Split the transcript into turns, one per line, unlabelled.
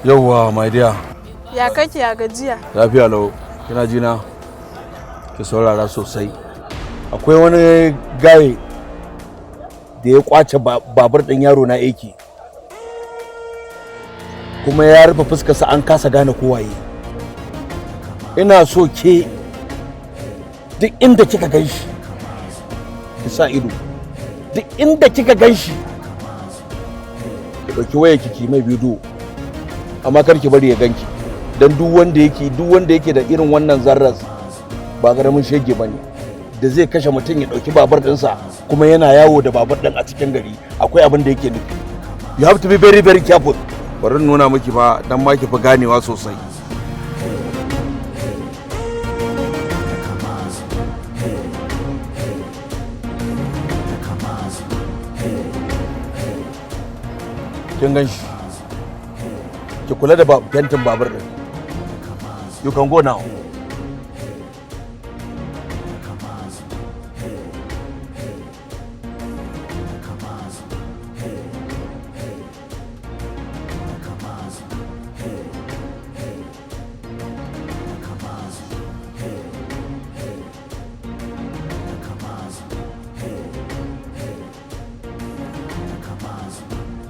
Yauwa, my dear.
Ya kake, ya gajiya?
Lafiya lau. Kina ji na? Ki saurara sosai. Akwai wani guy da ya kwace babur ɗin yaro na aiki. Kuma ya rufe fuskarsa, an kasa gane ko waye. Ina so ke duk inda kika gan shi ki sa ido. Duk inda kika gan shi ki ɗauki wayar ki mai bidiyo. Amma kar ki bari ya ganki. Dan duk wanda yake da irin wannan zarras ba karamin shege bane da zai kashe mutum ya dauki babur dinsa kuma yana yawo da babur din a cikin gari, akwai abin da yake nufi. You have to be very, very careful. Bari in nuna miki fa dan ma ki fi ganewa sosai. Kin gan shi? Ki kula da fentin babur din. You can go now.